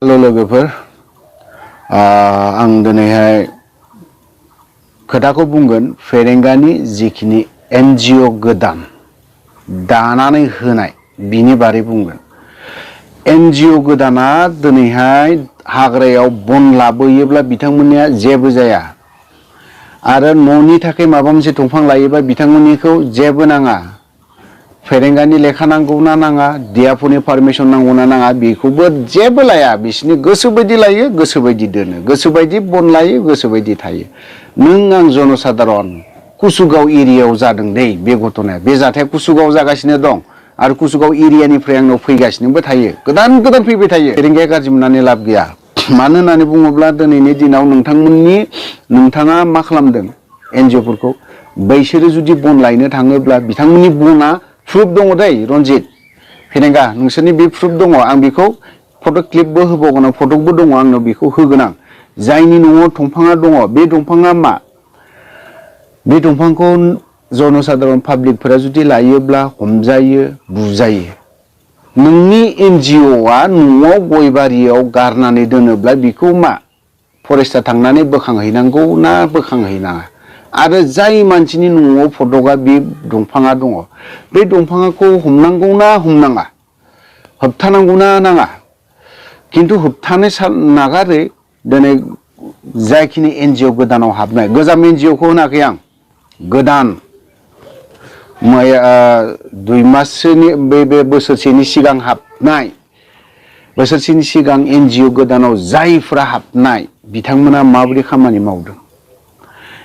लोगोफोर आं दिनैहाय खोथाखौ बुंगोन फेरेंगानि जिखिनि एनजिअ गोदान दानानै होनाय बिनि बारै बुंगोन। एनजिअ गोदाना दिनैहाय हाग्रायाव बन लाबोयोब्ला बिथांमोननिया जेबो जाया आरो न'नि थाखाय माबा मोनसे दंफां लायोबा बिथांमोननिखौ जेबो नाङा। फेरेंगानि लेखा नांगौना नाङा, डिएफअनि पारमिसन नांगौना नाङा बेखौबो जेबो लाया। बिसोरनि गोसो बायदि लायो, गोसो बायदि दोनो, गोसो बायदि बन लायो, गोसो बायदि थायो। नों आं जनसाधारन कुसुगाव एरियायाव जादों दै बे घटनाया। बे जाथाया कुसुगाव जागासिनो दं आरो कुसुगाव एरियानिफ्राय आंनाव फैगासिनोबो थायो, गोदान गोदान फैबाय थायो। फेरेंगाया गाज्रि मोननानै लाब गैया। मानो होननानै बुङोब्ला दिनैनि दिनाव नोंथाङा मा खालामदों एनजिअफोरखौ, बैसोरो जुदि बन लायनो थाङोब्ला बिथांमोननि बना प्रुफ दङ दै रनजित फेरेंगा, नोंसोरनि बे प्रुफ दङ। आं बेखौ फट' क्लिपबो होबावगोन, फट'बो दङ आंनाव, बेखौ होगोन आं। जायनि न'आव दंफाङा दङ, बे दंफाङा मा, बे दंफांखौ जनसाधारन पाब्लिकफोरा जुदि लायोब्ला हमजायो, बुजायो। नोंनि एनजिअआ न'आव गय बारियाव गारनानै दोनोब्ला बेखौ मा फरेस्टआ थांनानै बोखांहैनांगौ ना बोखांहैनाङा? आरो जाय मानसिनि न'आव फट'आ बे दंफाङा दङ, बे दंफांखौ हमनांगौ ना हमनाङा, होबथानांगौ ना नाङा? खिन्थु होबथानो नागारै दिनै जायखिनि एनजिअ गोदानाव हाबनाय, गोजाम एनजिअखौ होनाखै आं, गोदान 2 माससोनि बे बोसोरसेनि सिगां हाबनाय, बोसोरसेनि सिगां एनजिअ गोदानाव जायफ्रा हाबनाय बिथांमोना माबोरै खामानि मावदों।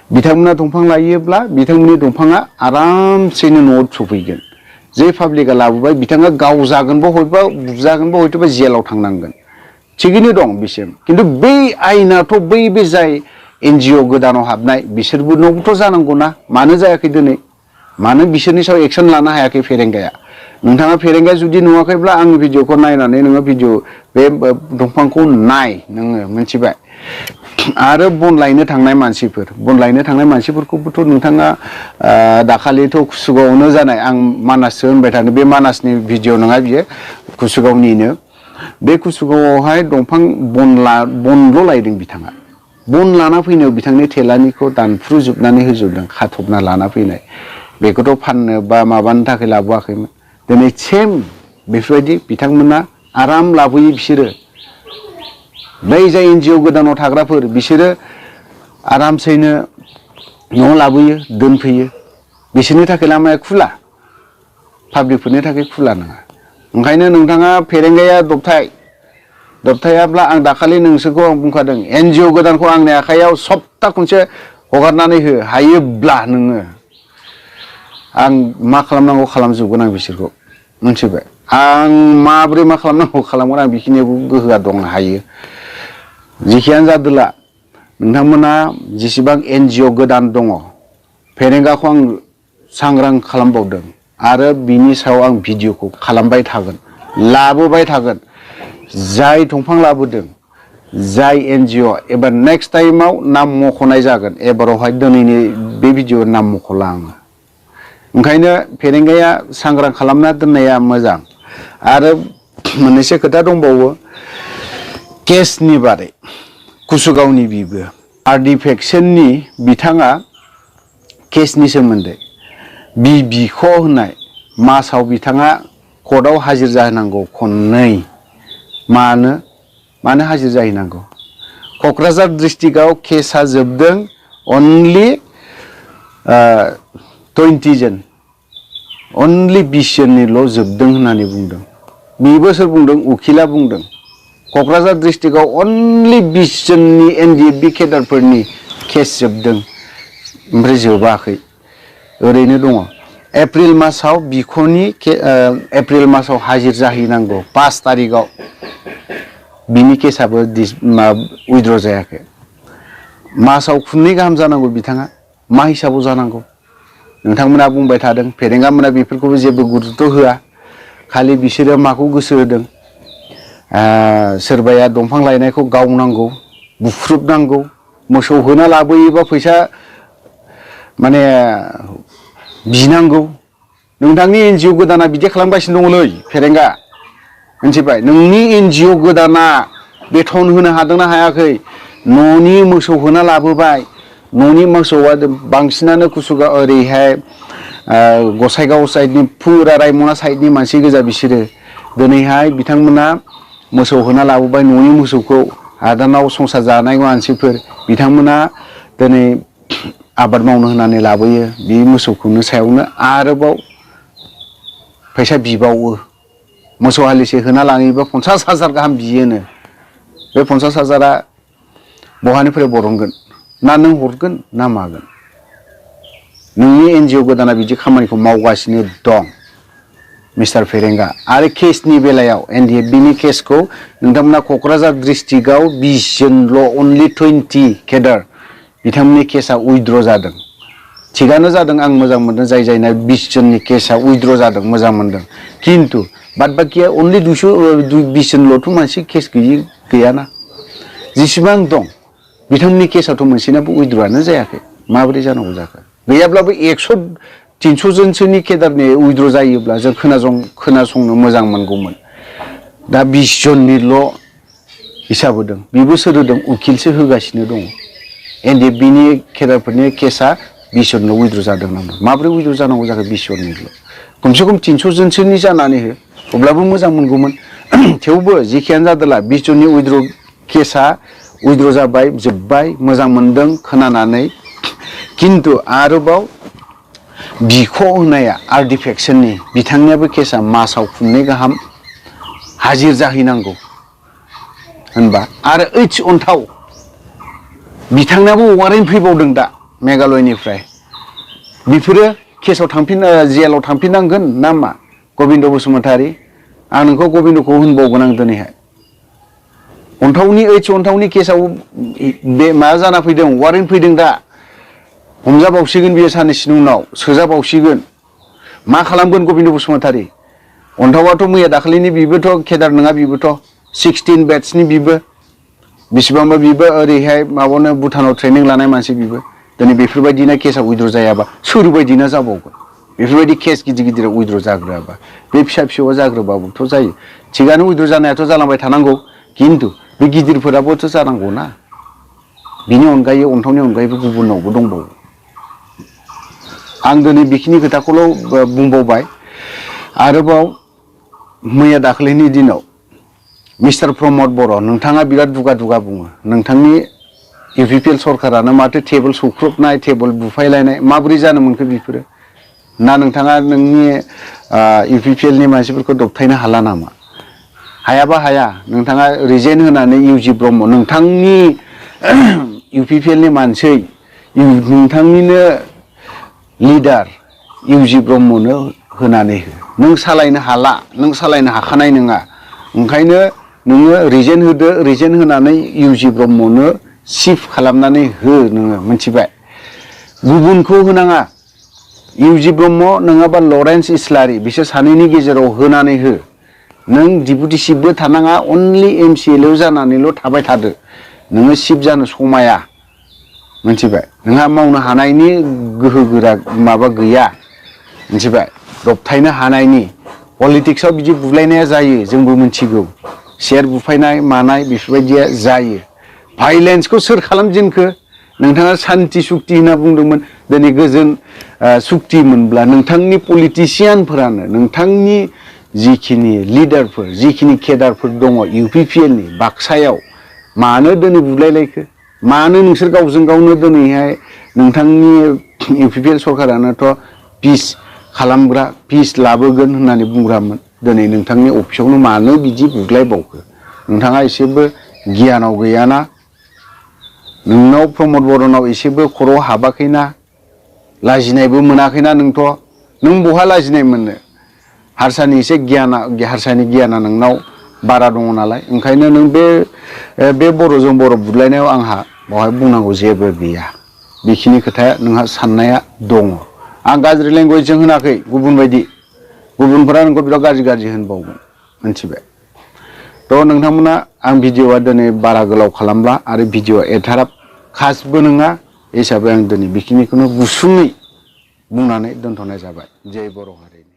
बिथांमोना दंफां लायोब्ला बिथांमोननि दंफाङा आरामसेनो न'आव सफैगोन। जे पाब्लिकआ लाबोबाय बिथाङा गावजागोनबो, हयबा बुजागोनबो, हयथ'बा जेलाव थांनांगोन। थिगैनो दं बिसोर। खिन्थु बै आयेनाथ' बे जाय एनजिअ गोदानाव हाबनाय बिसोरबो न'बोथ' जानांगौ ना? मानो जायाखै दिनै? मानो बिसोरनि सायाव एक्सन लानो हायाखै फेरेंगाया? नोंथाङा फेरेंगाया जुदि नुवाखैब्ला आंनि भिडिअखौ नायनानै नोङो बे दंफांखौ नाय, नोङो मिथिबाय। आरो बन लायनो थांनाय मानसिफोरखौबोथ' नोंथाङा दाखालिथ' कुसुगावआवनो जानाय, आं मानाससो होनबाय थानो, बे मानासनि भिडिअ नङा बियो, कुसुगावनिनो। बे कुसुगावआवहाय दंफां बनल' लायदों बिथाङा। बन लाना फैनायाव बिथांनि थेलानिखौ दानफ्रुजोबनानै होजोबदों, खाथबना लाना फैनाय। बेखौथ' फाननो बा माबानो थाखाय लाबोआखैमोन। दिनै सेम बेफोरबायदि बिथांमोना आराम लाबोयो। बिसोरो बै जाय एनजिअ गोदानाव थाग्राफोर बिसोरो आरामसेनो न'आव लाबोयो, दोनफैयो। बिसोरनि थाखाय लामाया खुला, पाब्लिकफोरनि थाखाय खुला नङा। ओंखायनो नोंथाङा फेरेंगाया दबथायाब्ला आं दाखालि नोंसोरखौ आं बुंखादों, एनजिअ गोदानखौ आंनि आखायाव सप्ता खनसे हगारनानै हो, हायोब्ला नोङो आं मा खालामनांगौ खालामजोबगोन आं बिसोरखौ, मिथिबाय। आं माबोरै मा खालामनांगौ खालामगोन, आं बेखिनियाव गोहोआ दं, हायो। जेखियानो जादोला नोंथांमोना जेसेबां एनजिअ गोदान दङ, फेरेंगाखौ आं सांग्रां खालामबावदों आरो बिनि सायाव आं भिडिअखौ खालामबाय थागोन, लाबोबाय थागोन। जाय दंफां लाबोदों, जाय एनजिअ, एबार नेक्स्ट टाइमाव नाम मख'नाय जागोन। एबारावहाय दिनैनि बे भिडिअ नाम मख'ला आङो। ओंखायनो फेरेंगाया सांग्रां खालामना दोननाया मोजां। आरो मोननैसो खोथा दंबावो केसनि बारै, कुसुगावनि बिबो आर्टिफेक्सननि बिथाङा केसनि सोमोन्दै बिख' होननाय मासाव बिथाङा कर्टआव हाजिर जाहोनांगौ खननै। मानो हाजिर जाहैनांगौ? क'क्राझार डिस्ट्रिक्टआव केसा जोबदों अनलि 20 जन, अनलि 20 जननिल' जोबदों होननानै बुंदों। बेबो सोर बुंदों? उखिला बुंदों। क'क्राझार डिस्ट्रिक्टआव अनलि 20 जननि एनडिएफबि केडारफोरनि केस जोबदों, ओमफ्राय जोबाखै, ओरैनो दङ। एप्रिल मासाव बिख'नि एप्रिल मासाव हाजिर जाहैनांगौ 5 तारिखआव, बिनि केसाबो उइद्र' जायाखै। मासाव खननै गाहाम जानांगौ बिथाङा, मा हिसाबाव जानांगौ? नोंथांमोना बुंबाय थादों, फेरेंगामोना बेफोरखौबो जेबो गुरुत्त' होआ, खालि बिसोरो माखौ गोसो होदों, सोरबाया दंफां लायनायखौ गावनांगौ, बुख्रुबनांगौ, मोसौ होना लाबोयोबा फैसा माने बिनांगौ। नोंथांनि एनजिअ गोदाना बिदि खालामगासिनो दङलै फेरेंगा, मिथिबाय। नोंनि एनजिअ गोदाना बेथन होनो हादोंना हायाखै न'नि मोसौ होना लाबोबाय न'नि मोसौआ बांसिनानो कुसुगाव ओरैहाय गसाइगाव साइडनि फुरा रायमना साइडनि मानसि गोजा बिसोरो दिनैहाय बिथांमोना मोसौ होना लाबोबाय न'नि मोसौखौ हादानाव संसार जानाय मानसिफोर बिथांमोना दिनै आबाद मावनो होननानै लाबोयो बे मोसौखौनो सायावनो आरोबाव फैसा बिबावो मोसौ हालिसे होना लाङोबा 50,000 गाहाम बियोनो बे 50,000आ बहानिफ्राय बरनगोन ना नों हरगोन ना मागोन नोंनि एनजिअ गोदाना बिदि खामानिखौ मावगासिनो दं मिस्टार फेरेंगा आरो केसनि बेलायाव एनडिएफबिनि केसखौ नोंथांमोना क'क्राझार डिस्ट्रिक्टआव 20 जनल' अनलि 20 केडार बिथांमोननि केसआ उइथड्र जादों थिगानो जादों आं मोजां मोनदों जाय जायना 20 जननि केसआ उइथड्र जादों मोजां मोनदों किन्तु बाद बाकिया अनलि 20 जनल'थ' मानसि केस गैयाना जेसेबां दं बिथांमोननि केसआथ' मोनसेनाबो उइथड्रआनो जायाखै माबोरै जानांगौ जाखो गैयाब्लाबो 100-300 जनसोनि केडारनि उइथड्र जायोब्ला जों खोनासंनो मोजां मोनगौमोन दा 20 जननिल' हिसाब होदों बेबो सोर होदों उकिलसो होगासिनो दङ एनडिएफबिनि केडारफोरनि केसआ 20 जनल' उइथड्र जादों नामा माबोरै उइथड्र जानांगौ जाखो 20 जननिल' खमसे खम 300 जनसोनि जानानै हो अब्लाबो मोजां मोनगौमोन थेवबो जेखियानो जादोला 20 जननि उइथड्र केसआ उइथड्र जाबाय जोब्बाय मोजां मोनदों खोनानानै किन्तु आरोबाव बिख' होनाया आर्टिफेक्सननि बिथांनियाबो केसआ मासाव खुननै गाहाम हाजिर जाहैनांगौ होनबा आरो ओइच अन्थाव बिथांनाबो वारेन्ट फैबावदों दा मेघालयनिफ्राय बेफोरो केसआव जेलाव थांफिननांगोन ना मा गबिन्द बसुमतारी आं नोंखौ गबिन्दखौ होनबावगोन आं दिनैहाय ओइच अन्थावनि केसआव बे मा जाना फैदों वारेन्ट फैदों दा हमजाबावसिगोन बियो साननैसोनि उनाव सोजाबावसिगोन मा खालामगोन गबिन्द बसुमतारी अन्थावाथ' मैया दाखालिनि बिबोथ' केदार नङा बिबोथ' 16 बेट्सनि बिबो बेसेबांबा बिबो ओरैहाय माबानो भुटानाव ट्रेनिं लानाय मानसि बिबो दिनै बेफोरबायदिना केसआ उइथड्र जायाबा सोरबायदिना जाबावगोन बेफोरबायदि केस गिदिर उइथड्र जाग्रोआबा बे फिसा फिसौआ जाग्रोबाबोथ' जायो थिगानो उइथड्र जानायाथ' जालांबाय थानांगौ किन्तु बे गिदिरफोराबोथ' जानांगौ ना बिनि अनगायै अन्थावनि अनगायैबो गुबुनावबो दंबावो आं दिनै बेखिनि खोथाखौल' बुंबावबाय आरोबाव मैया दाखालिनि दिनाव मिस्टार प्रमद बर' नोंथाङा बिराद दुगा बुङो नोंथांनि इउपिपिएल सरकारानो माथो टेबोल सौख्रुबनाय टेबोल बुफायलायनाय माबोरै जानो मोनखो बेफोरो ना नोंथाङा नोंनि इउपिपिएलनि मानसिफोरखौ दबथायनो हाला नामा हायाबा हाया नोंथाङा रिजाइन होनानै इउजि ब्रह्म नोंथांनि इउपिपिएलनि मानसि नोंथांनिनो लिडार इउजि ब्रह्मनो होनानै हो नों सालायनो हाला नों सालायनो हाखानाय नङा ओंखायनो नोङो रिजाइन होदो रिजाइन होनानै इउजि ब्रह्मनो चिफ खालामनानै हो नोङो मिथिबाय गुबुनखौ होनाङा इउजि ब्रह्म नङाबा लरेन्स इस्लारि बिसोर सानैनि गेजेराव होनानै हो नों डिपुटि चिफबो थानाङा अनलि एमसिएल जानानैल' थाबाय थादो नोङो चिफ जानो समाया मिथिबाय नोंहा मावनो हानायनि गोहो गोरा माबा गैया मिथिबाय दबथायनो हानायनि पलिटिक्सआव बिदि बुलायनाया जायो जोंबो मिथिगौ शेयार बुफायनाय मानाय बेफोरबायदिया जायो भाइलेन्सखौ सोर खालामजेनखो नोंथाङा सान्ति सुक्ति होनना बुंदोंमोन दिनै गोजोन सुक्ति मोनब्ला नोंथांनि पलिटिसियानफोरानो नोंथांनि जिखिनि लिडारफोर जिखिनि केडारफोर दङ इउपिपिएलनि बाक्सायाव मानो दिनै बुलायलायखो मानो नोंसोर गावजों गावनो दिनैहाय नोंथांनि इउपिपिएल सरकारानोथ' पिस खालामग्रा पिस लाबोगोन होननानै बुंग्रामोन दिनै नोंथांनि अफिसावनो मानो बिदि बुग्लायबावखो नोंथाङा एसेबो गियानाव गैयाना नोंनाव प्रमद बर'नाव एसेबो खर'आव हाबाखैना लाजिनायबो मोनाखैना नों बहा लाजिनाय मोननो हारसानि एसे हारसानि गियाना नोंनाव बारा दङ नालाय ओंखायनो नों बे बर'जों बर' बुलायनायाव आंहा बेवहाय बुंनांगौ जेबो गैया बेखिनि खोथाया नोंहा साननाया दङ आं गाज्रि लेंगुवेजजों होनाखै गुबुन बायदि गुबुनफोरा नोंखौ बिराद गाज्रि होनबावगोन मिथिबाय थ' नोंथांमोना आं भिडिअआ दिनै बारा गोलाव खालामला आरो भिडिअआ एथाराब खासबो नङा हिसाबै आं दिनै बेखिनिखौनो गुसुङै बुंनानै दोनथ'नाय जाबाय जय बर' हारिनि